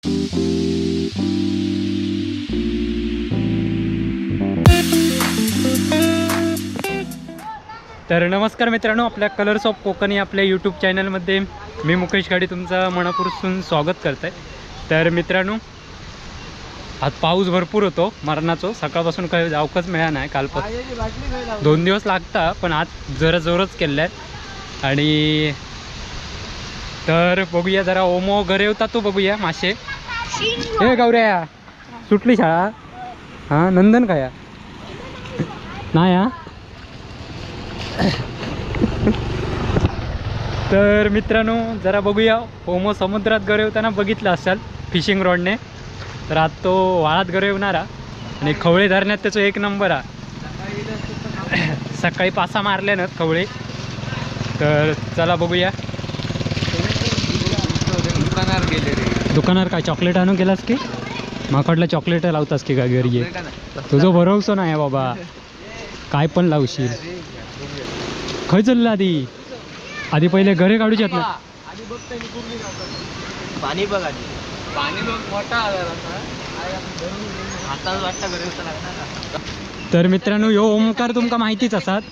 तर नमस्कार मित्रांनो, आपल्या कलर्स ऑफ कोकणी आपल्या यूट्यूब चॅनलमध्ये मी मुकेश गाडी तुमचं मनापासून स्वागत करत आहे। तर मित्रांनो, आज पाऊस भरपूर होतो मरणाचो, सकाळपासून काही जाऊकच मिळा नाही। कालपासून 2 दिवस लागता, पण आज जरा जोरच केलं आहे। आणि तर बघूया जरा ओमो घरे होता तो बघूया मासे। हे गौऱ्या सुटली शाळा? हां नंदन काय नाही हा। तर मित्रांनो जरा बघूया, ओमो समुद्रात गरवताना बघितलं असाल फिशिंग रॉडने, तर आज तो वाळात गरवणारा आणि खवळे धरण्यात त्याचा एक नंबर हा। सकाळी पासा मारले ना खवळे। तर चला बघूया। दुकानावर काय चॉकलेट आणून गेलास की माकडला चॉकलेट लावतास की काय घरी? तुझं भरवसो नाही बाबा, काय पण लावशील। खय चाललं आधी? आधी पहिले घरे काढूच्यात ना। पाणी बघ, आधी पाणी बघ, मोठा आता। तर मित्रांनो ह्यो ओमकार तुमका माहितीच असात,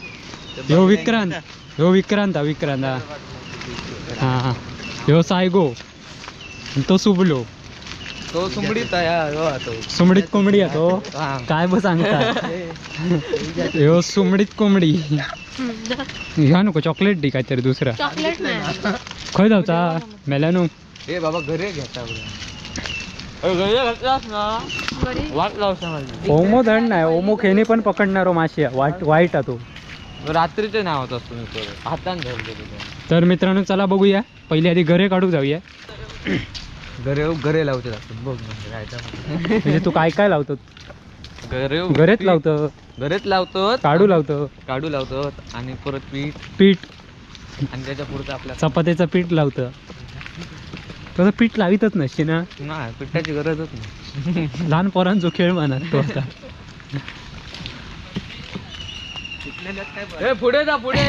ह्यो विक्रांत, ह्यो विक्रांत विक्रांत हा हा, ह्यो सायगो, तो सुबलो, तो सुमडीत आहे, सुमडीत कोंबडी आहे तो, काय ब सांगता। ह्यो सुमडीत कोंबडी। ह्या नको चॉकलेट दी काहीतरी दुसरा। चॉकलेट नाही खय जावचा मेल्यानो। ए बाबा घरे घेता ना, वाट लावसा माझी। ओमो धड नाही, ओमो खेने पण पकडणारो मासे वाट वाईट तो, रात्रीचे नाव होत असतो मी हातान धरले। तर मित्रांनो चला बघूया, पहिले आधी घरे काढू जाऊया। घरे घरे लावते बघ म्हणजे तू काय काय लावतो? घरे घरेच लावतो, घरेच लावतो, काढू लावतो, काढू लावतो आणि परत पीठ पीठ आणि त्याच्या पुढचं आपल्या चपातीचं पीठ लावतं। तसं पीठ लावितच नसते ना? नाही, पिठाची गरजच नाही। लहान पोरांचो खेळ म्हणा तो आता। ए पुढे जा, पुढे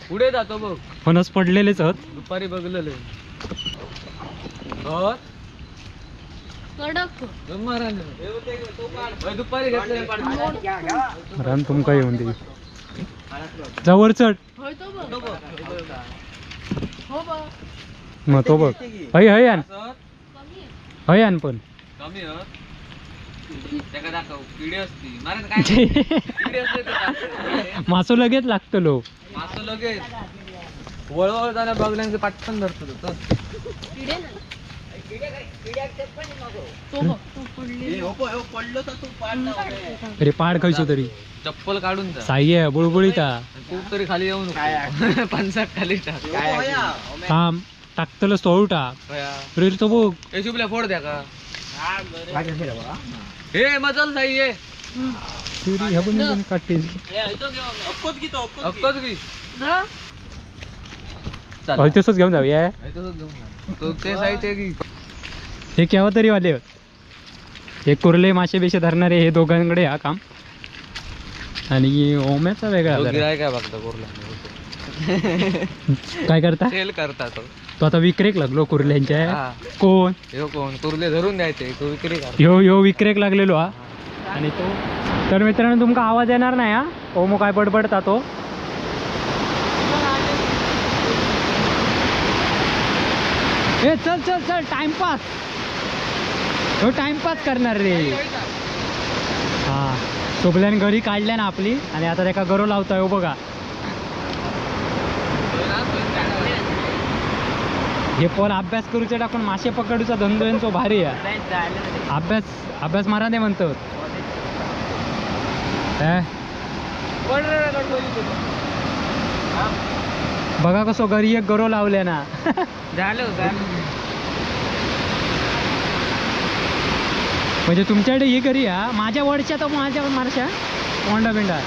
पुढे जातो बघ, फणस पडलेलेच आहोत, दुपारी बघलेले। दुपारी रान तुमका येऊन दे जवळ चढ मग तो बघ। हय हय आण, हय आण पण मासो लगेच लागतो लो, मासो लगेच वळवळ झाल्या बघल्याचं पाटकन धरतो। अरे पाड खायचो तरी चप्पल काढून जा, साई आहे बुळबुळीता खूप तरी खाली येऊ नको, पंचात खाली टाक, थांब टाकतलं सोडू टाक। रे तो बघ ए शुभल्या फोड द्या का हे मजल साई ये ह्या पण काढते अक्कोच घे, तसंच घेऊन जाऊया। ते साई ते घे। हे केव्हा तरी वाले हे कुर्ले मासे बिशे धरणारे हे दोघांकडे हा काम, आणि ओम्याचा वेगळा काय बघता कुर्ला काय करता? सेल करता तो, तो आता विक्रेक लागलो कुर्ल्यांच्या। कोण ह्यो? कोण कुर्ले धरून द्यायचे तो विक्री करतो, ह्यो ह्यो विक्रेक लागलेलो हा। आणि तो तर मित्रांनो तुमका आवाज येणार नाही हा, ओमो काय बडबडता तो। ए चल चल चल टाइमपास, हो टाइमपास करणार रे। हा सोबल्यान घरी काढल्या ना आपली, आणि आता त्याका गरो लावतोय हो बघा। हे पोर अभ्यास करूचे टाकून मासे पकडूचा धंदो यांचो भारी आहे। अभ्यास अभ्यास मारा दे म्हणतो। बघा कसो घरी एक गरो लावले ना। झालं म्हणजे तुमच्याकडे ही घरी हा, माझ्या वडच्या तर माझ्या मारशा कोंडा बिंडा।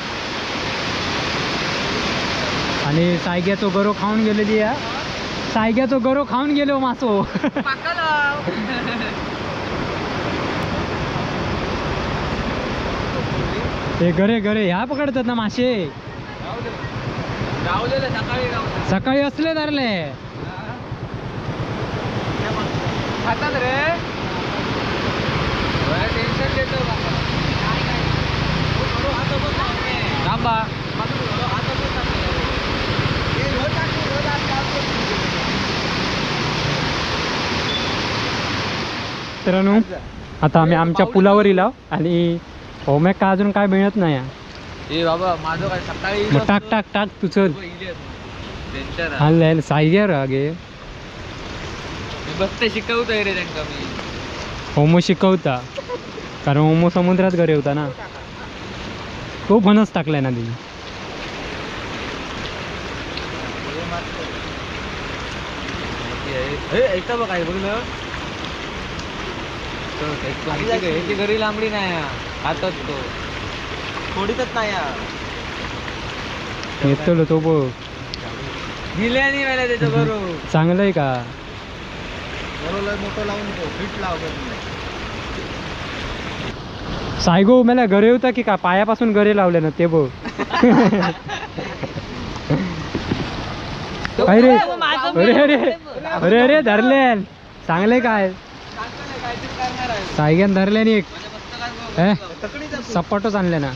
आणि सायग्याचो गरो खाऊन गेलेली हा, सायग्याचो गरो खाऊन गेलो मासो। ते गरे गरे ह्या पकडतात ना मासे, सकाळी असले धरले खातात रे। मित्रांनो आता आम्ही आमच्या पुलावर इलाव आणि होमॅक का अजून काय मिळत नाही. ए बाबा माझं काय सकाळी मग टाक टाक टाक तू चल. आणलं सायग्यार आगे बघते शिकवतोय रे त्यांका मी. होमो शिकवता कारण होमो समुद्रात घरी होता ना, तो फणस टाकलाय ना तिने. ऐका बघ काय बघलं ह्याची घरी लांबडी नाही हातात तो थोडीच नाही येतो तो बघ दिल्यानी मला त्याचं बरोबर चांगलं आहे का? बरोबर मोठं लावून फिट लाव. सायगो मला घरे होता की का पायापासून घरे लावले ना ते बघ. अरे अरे अरे अरे अरे धरले चांगले काय सायग्यान धरले नी एक सपाटोच आणले ना.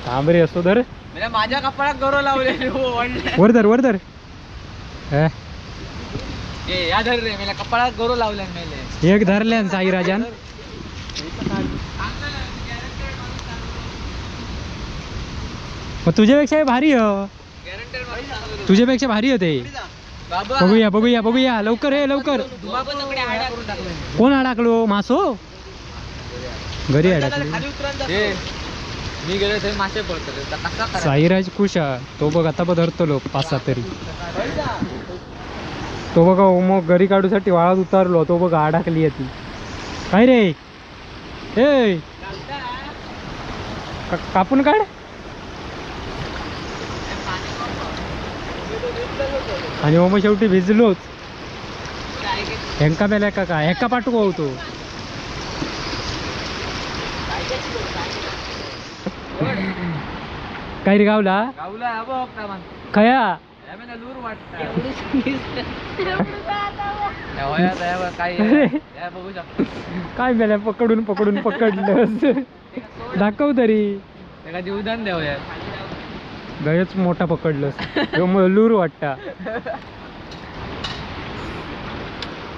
थांब रे असतो धर माझ्या कपाळात गरो लावले. वर धर वर धर. या धर रे मला कपाळात गरो लावले. एक धरले साईराजान. मग तुझ्यापेक्षा भारी हो, तुझ्यापेक्षा भारी होते. बघूया बघूया बघूया लवकर हे लवकर. कोण अडकलो मासो घरी अडकलो. मी गेलो थंय मासे पडतले. साईराज खुश हा तो बघ आता धरतो लोक 5-7 तरी. तो बघा मग घरी काढूसाठी वाळात उतारलो तो बघा अडकली ती. काय रे ए कापून काढ. आणि मग शेवटी भिजलोच. हेंका मेल्या का काय हेका पाठवू होतो. काय रे गावला खया काय मेल्या पकडून पकडून पकडलं दाखव तरी. गयच मोठा पकडलं लूर वाटता.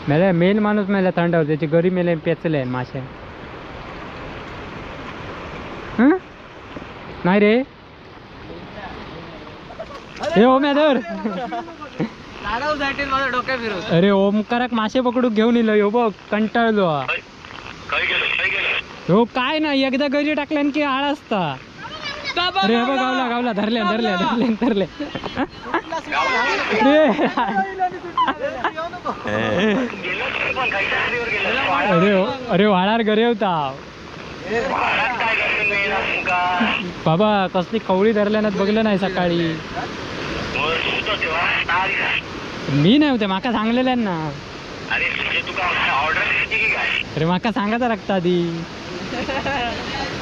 मेल्या मेन माणूस मेल्या तांडावर त्याची घरी मेले पेचले मासे. नाही रे हे ओम्या धर. अरे ओमकाराक मासे पकडून घेऊन इलो ह्यो बघ कंटाळलो. हो काय नाही एकदा घरी टाकल्यान की आळ असता. अरे बघ गावला गावला धरले धरले धरले धरले. अरे अरे वाळार घरी होता बाबा. कसली कवळी धरल्या ना बघलं नाही सकाळी. मी नाही होते माका सांगलेल्या ना. अरे माका सांगायचा लागता आधी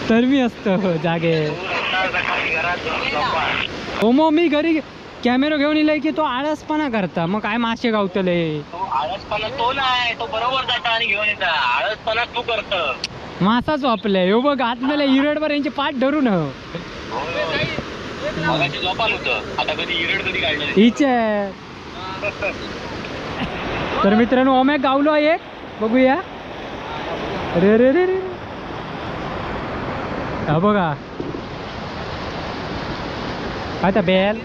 तर मी असतो जागे. हो मग मी घरी कॅमेरा घेऊन इलाय की तो आळसपणा करता मग काय मासे गावतले. आळसपणा तो नाही तो बरोबर जाता आणि घेऊन येता. आळसपणा तू करत मासाच वापले ह्यो बघ आतमेला इरडवर यांचे पाठ धरून तर मित्रांनो ओम्या गावलो आहे एक बघूया. अरे रे रे रे हा बघा आता बेल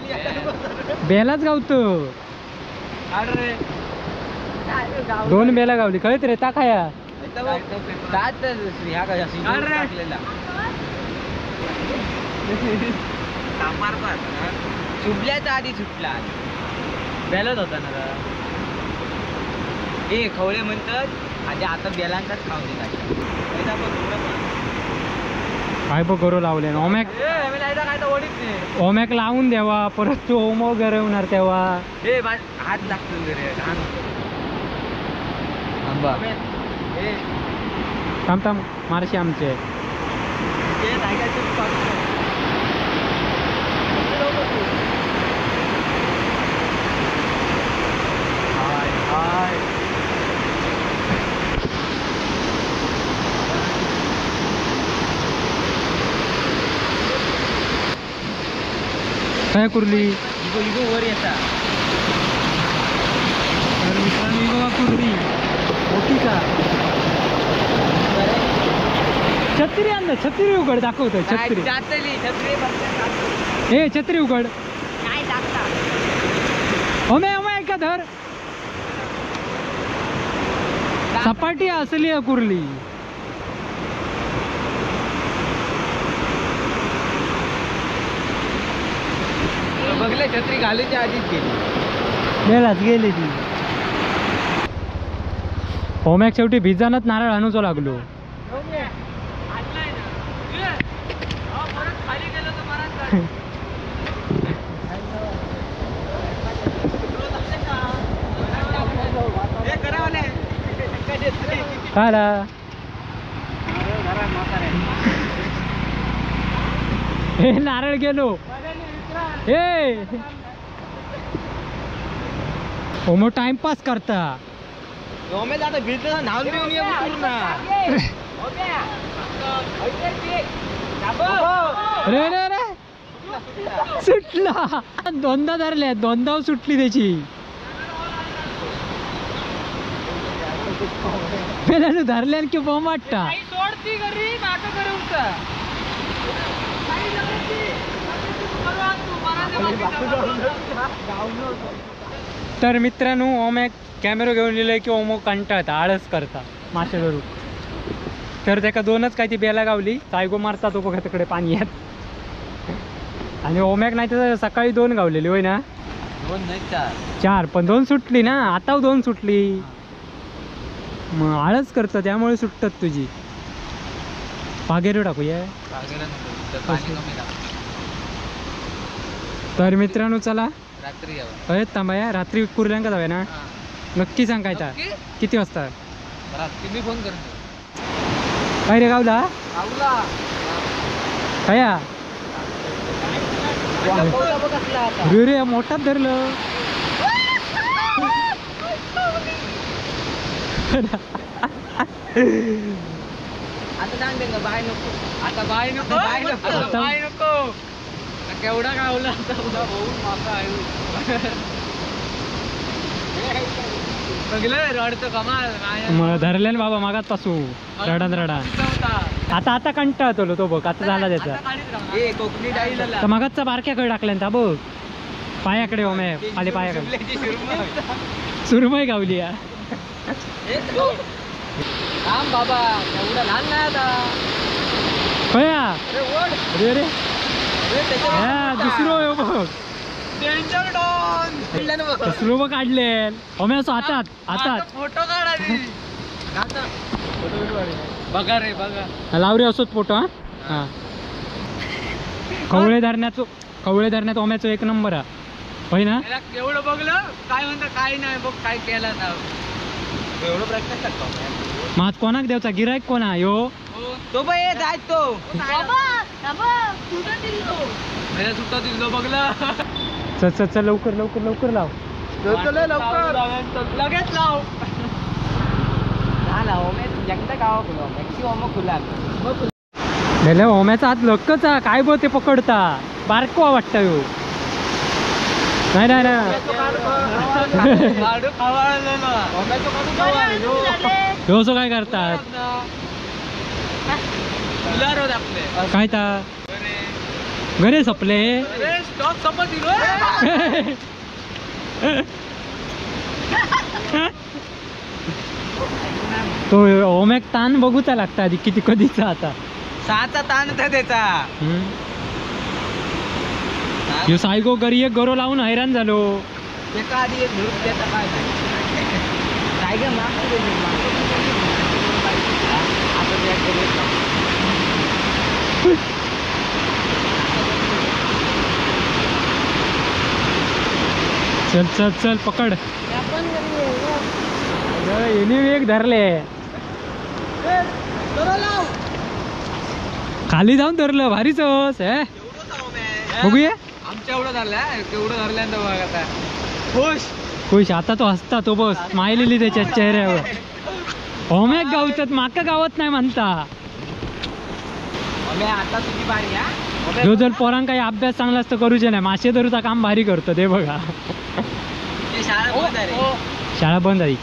बेलाच गावतो. दोन बेला गावली कळत रे टाकाया. चुबल्याचा आधी सुटला बेलत होता ना. ए खवळे म्हणतात आधी आता बेलांचाच खाऊन देतात. काय बघ करू लावले ओमॅक ओमॅक लावून द्यावा परत तो ओमो गरवणार तेव्हा हात लागतो रे. आंबा थांब थांब मारशी आमचे. काय कुर्ली इगो इगो वर येता. तर मित्रांनो इगो कुर्ली. छत्री आण ना, छत्री उघड दाखवतो. छत्री हे छत्री उघड. ओमे ओमे ऐका धर. सपाटी असली आहे कुर्ली. बघले छत्री घालूच्या आधीच गेली. गेलाच गेली ती. ओम्याक शेवटी भिजानच नारळ आणूचो लागलो. काय हे नारळ गेलो. हे ओमो टाइमपास करता. आता भिजलं नाव पूर्ण. अरे रे रे सुटला. दोनदा धरल्या, दोनदा सुटली त्याची. धरल्या की बॉम्ब वाटता. तर मित्रांनो ओम एक कॅमेरा घेऊन लिहिलंय की ओमो कंटाळता, आळस करता मासे धरू. तर त्याका दोनच काय ती बेला गावली. सायगो मारता तो बघा तिकडे पाणी येत. आणि ओमॅक नाही तर सकाळी दोन गावलेली होय ना. दोन नाही चार. चार पण दोन सुटली ना आता, दोन सुटली. मग आळस करतं त्यामुळे सुटतात तुझी. पागेरो टाकूया. तर मित्रांनो चला रात्री अरे थांबा, रात्री कुर्ल्यांका जाऊया ना. नक्की सांग काय किती वाजता रात्री मी फोन करतो. काय रे गावला काय रे रे मोठाच धरलं. आता सांग दे बाय नको. आता बाय नको, बाय नको, बाय नको. केवढा गावला बघलं रडतो कमाल. मग धरले ना बाबा मागात पासू रडान रडान. आता आता कंटाळतो तो बघ, आता झाला त्याचा. कोकणी तर मागातचा बारक्याकडे टाकल्या ना बघ पायाकडे. ओमे आले पायाकडे. सुरमई गावली या. थांब बाबा एवढा लहान नाही आता. कया अरे रे दुसरो बघ दुसरो बघ काढले ओमे असो हातात हातात. फोटो काढा बघा रे बघा. लाव रे असोच फोटो. हा हा कवळे धरण्याचो, कवळे धरण्यात ओम्याचो एक नंबर हा होय ना. एवढं बघलं काय म्हणतं काय नाही बघ काय केलं ना एवढं प्रॅक्टिस करतो. मग आज कोणाक देवचा गिरायक कोण हा यो तो बाई जाय तो सुट्टा दिलो बघला. चल चल चल लवकर लवकर लवकर लाव. लवकर लगेच लाव. ओम्याचा हात लक्कच काय बघ ते पकडता बारको वाटतं यो. नाही नाही नाही काय करतात काय ता घरे सपले. तो ओम्याक ताण बघूचा लागता आधी किती कधीचा आता. सहाचा ताण होता त्याचा. ह्यो सायगो घरी एक गरो लावून हैराण झालो. त्याचा आधी एक धरून त्याचा काय काय ग चल चल चल पकड. एक धरले खाली जाऊन धरलं भारीच हे बघूया. आमच्या एवढं धरलं केवढं धरल्यानंतर बघ आता खुश खुश. आता तो हसता तो बस मायलेली त्याच्या चेहऱ्यावर. होम्याक गावतात माका गावत नाही म्हणता. आता तुझी बारी. जो जर पोरांक काही अभ्यास चांगला असतो करूचे नाही, मासे धरूचा काम भारी करतो ते बघा. शाळा बंद आहे.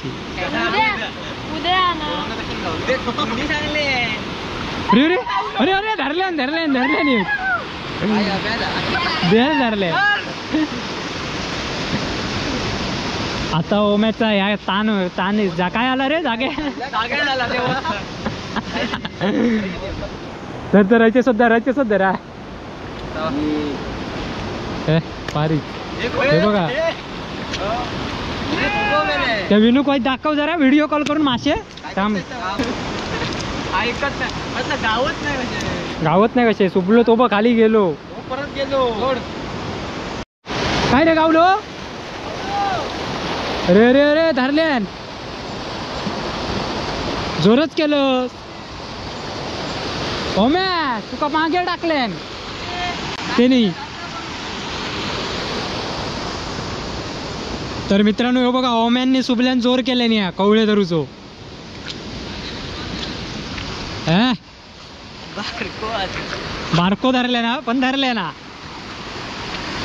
अरे अरे अरे अरे धरल्यान धरल्यान धरल्यान बेल धरले. आता ओम्याचा ह्या तान तान जा काय आला रे जागे तर तर रचे सुद्धा रचे सुद्धा रा पारी. हे बघा त्या विनू काही दाखव जरा व्हिडिओ कॉल करून मासे. थांब ऐकत नाही, गावत नाही, म्हणजे गावत नाही कसे सुबलो तो बघ खाली गेलो परत गेलो. काय रे गावलो? अरे अरे अरे धरल्यान जोरच केलं. ओम्या तुका मागे टाकल्यान त्यांनी. तर मित्रांनो हे बघा ओम्यांनी सुबल्यान जोर केल्यानी हा कवळे धरूचो. बारको धरले ना पण धरले ना.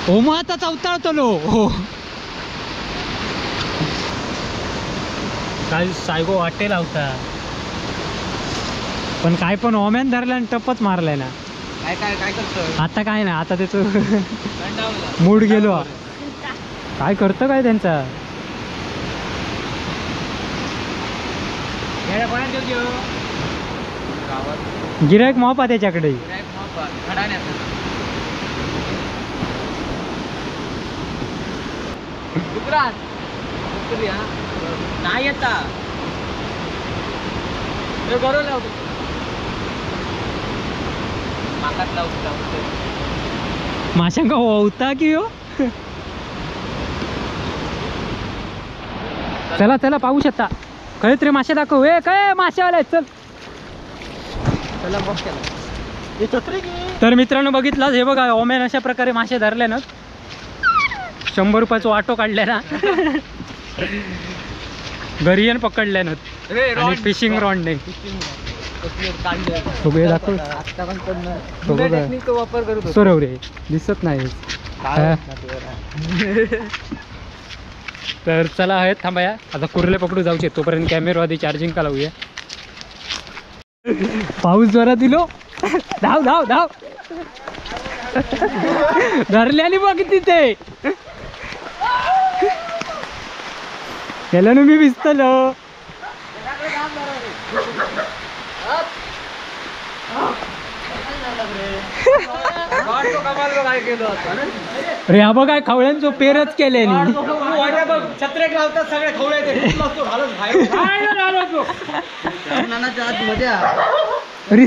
ओमा आता चौताळतलो. हो काय सायगो वाटे लावता पण काय पण ओम्यान धरल्या आणि टपच मारलाय ना. काय काय काय करतो आता? काय ना आता त्याच मूड गेलो. काय करतं काय त्यांचा? गिरायक मोपा त्याच्याकडे. नाही येता बरोबर माशांका होता की हो. चला चला पाहू शकता. खरंच रे मासे दाखव. ए काय मासे आले चल. तर मित्रांनो बघितलाच हे बघा ओम्यान अशा प्रकारे मासे धरले ना. 100 रुपयाचा ऑटो काढले ना घरी येऊन पकडले ना आणि फिशिंग रॉड नाही. सगळे दाखव सोरव रे दिसत नाही. तर चला आहेत थांबाया आता कुर्ले पकडू जाऊचे तोपर्यंत कॅमेरा आधी चार्जिंग का लावूया. पाऊस जोरात दिलो. धाव धाव धाव धरले आणि बघ तिथे गेलं मी भिजतलो. अरे हा बघ काय खवळ्यांचो पेरच केले. छत्रेक लावतात सगळे खवळे. अरे